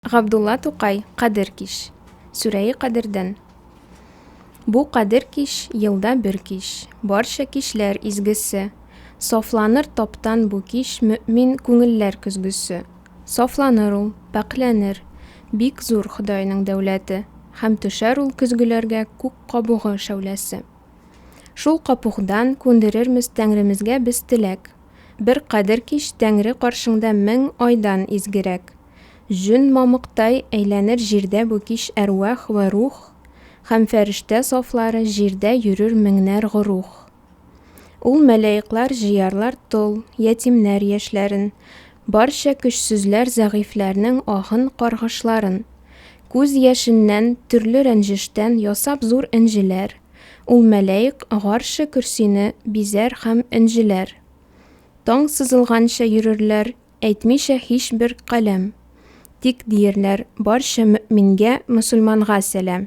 Габдулла Тукай, Кадер кич. Сүрәи Кадердән. Бу кадер кич, елда бер кич, Барча кичләр изгесе. Сафланыр таптан бу кич Мөэмин күңелләр көзгесе. Сафланыр ул, пакьләнер, Бик зур Ходайның дәүләте, Һәм төшәр ул көзгеләргә Күк кабугы шәүләсе. Шул капугдан күндерермез Тәңремезгә без теләк. Бер кадер кич Тәңре каршыңда Мең айдан изгерәк. Җөн мамыктай әйләнер җирдә бу кич әрвах вә рух, Һәм фәрештә сафлары җирдә йөрер меңнәр горух. Ул мәләиклар җыярлар тол, ятимнәр яшьләрен, Барча көчсезләр зәгыйфьләрнең аһын-каргышларын. Күз яшеннән, төрле рәнҗештән ясап зур энҗеләр, Ул мәләик гарше-көрсине бизәр һәм энҗеләр. Таң сызылганча йөрерләр Әйтмичә һичбер каләм. Тик диерләр, барча мөэмингә, мөселманга сәлам.